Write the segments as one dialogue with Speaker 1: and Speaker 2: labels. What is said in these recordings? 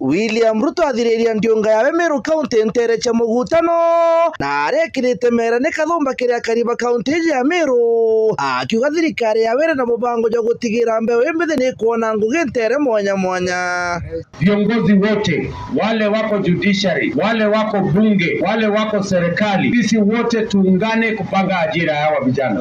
Speaker 1: William Ruto athiriria ndiunga yawe Meru County nterecha mugutano na arekirite mera ni kathumba kiria kariba county ya Meru akiuga thirikari yawe na mubango jwa gutigira mbeu imbithi ni kuona ngugi ntere mwanya mwanya.
Speaker 2: Viongozi wote wale wako judiciary, wale wako bunge, wale wako serikali, sisi wote tuungane kupanga ajira ya hawa vijana,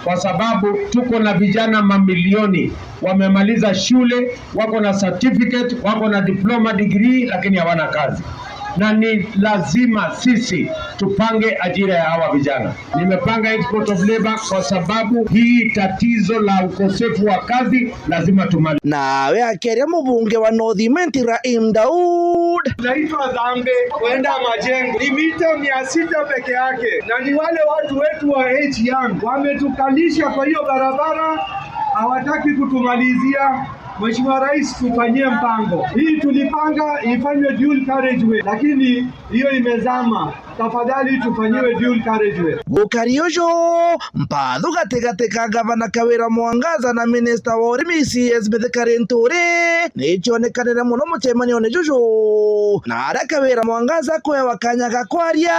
Speaker 2: kwa sababu tuko na vijana mamilioni wamemaliza shule, wako na certificate, wako na diploma, degree, lakini hawana kazi, na ni lazima sisi tupange ajira ya hawa vijana. Nimepanga export of labor kwa sababu hii tatizo la ukosefu wa kazi lazima tumalize.
Speaker 1: Nawe akiaria mubunge wa North Imenti Rahim Daud:
Speaker 3: Naitwa Dhambe kwenda Majengo ni mita 600 peke yake, na ni wale watu wetu wa age young wametukalisha kwa hiyo barabara, hawataki kutumalizia. Mheshimiwa Rais, tufanyie mpango. Hii tulipanga ifanywe dual carriageway, lakini hiyo imezama. Tafadhali tufanyiwe dual carriageway.
Speaker 1: Gukari ucio mpathu gatigati ka gavana Kawira Mwangaza na minista wa urimi CS Mithika Linturi nicionekanire muno mucemanio-ini juju na aria Kawira Mwangaza kuhewa kanya ga kwaria.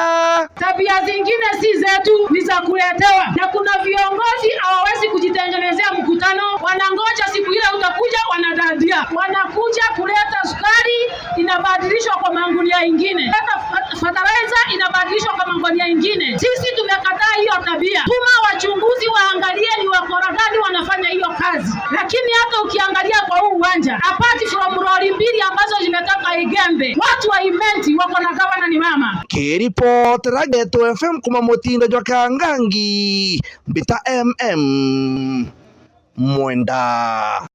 Speaker 4: Tabia zingine si zetu, ni za kuletewa, na kuna viongozi hawawezi kujitengenezea mkutano, wanangoja siku ile utakuja, wanadadia, wanakuja kuleta sukari inabadilishwa kwa mangunia ingine, hata fertilizer inabadilishwa kwa mangunia ingine. Sisi tumekataa hiyo tabia. Tuma wachunguzi waangalie ni wakora gani wanafanya hiyo kazi. Lakini hata ukiangalia kwa huu uwanja, apart from lori mbili ambazo zimetoka Igembe, watu wa Imenti wako na gavana ni mama.
Speaker 1: Kiripotera Geto FM kuma mutindo jwa Kangangi, Mbita Mwenda.